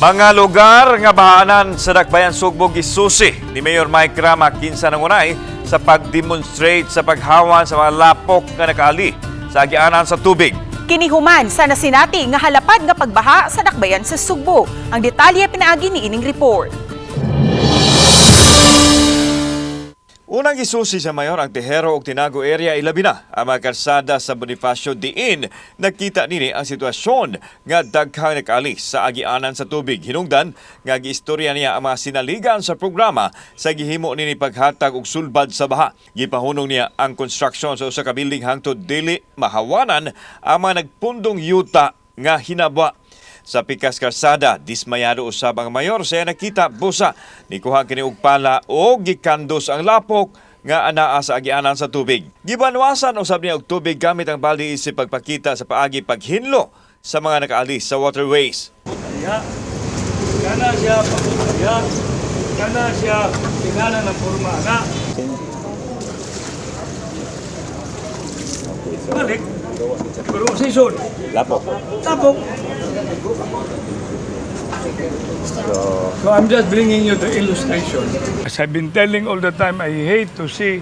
Mga lugar nga bahanan sa Dakbayan Sugbo gisusi ni Mayor Mike Rama kinsa nangunay sa pag-demonstrate sa paghawan sa mga lapok nga nakaali sa agianan sa tubig. Kini human sa nasinati nga halapad nga pagbaha sa Dakbayan sa Sugbo. Ang detalye pinaagi ni ining report. Unang gisusi sa mayor ang Tejero ug Tinago area, ilabi na ang mga kalsada sa Bonifacio diin nakita nini ang sitwasyon nga daghang nakaali sa agianan sa tubig. Hinungdan nga giistorya niya ang mga sinaligan sa programa sa gihimo nini paghatag og sulbad sa baha. Gipahunong niya ang construction sa usa ka building hangtod dili mahawanan ang mga nagpundong yuta nga hinabwa. Sa pikas kalsada, dismayado usab ang mayor sa iyang nakita busa. Nikuha kini og pala o gikandos ang lapok nga anaa sa agianan sa tubig. Gibanwasan usab niya og tubig gamit ang balde isip pagpakita sa paagi paghinlo sa mga nakaalis sa waterways. Diha. Kana siya papunta diha. Kana siya tingala ng forma na. Balik. Pero season. Lapok. Tapok. So I'm just bringing you the illustration. As I've been telling all the time, I hate to see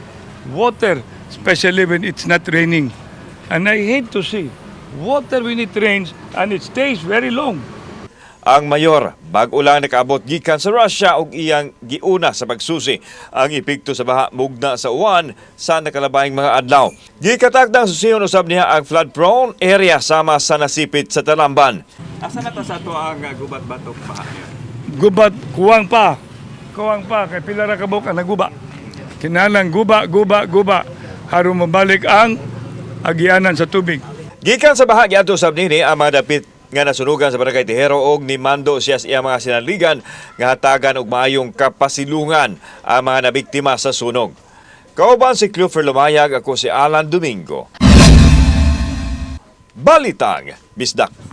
water, especially when it's not raining. And I hate to see water when it rains and it stays very long. Ang mayor, bag-o lang nakaabot gikan sa Russia ug iyang giuna sa pagsusi ang epekto sa baha mugna sa uwan sa nakalabayng mga adlaw. Gikatakdang susiyon usab niya ang flood-prone area sama sa nasipit sa Talamban. Asa na ta sa ato ang gubat batok pa niya? Gubat, kuwang pa. Kuwang pa, kay pila ra kabuk ang naguba. Kinalang guba, guba, guba. Haron mabalik ang agianan sa tubig. Gikan sa baha giadto usab nini ang mga dapit nga nasunugan sa Barangay Tejero og nimando siya sa iyang mga sinaligan nga hatagan og maayong kapasilungan ang mga nabiktima sa sunog. Kauban si Cleofer Lumayag, ako si Alan Domingo. Balitang Bisdak.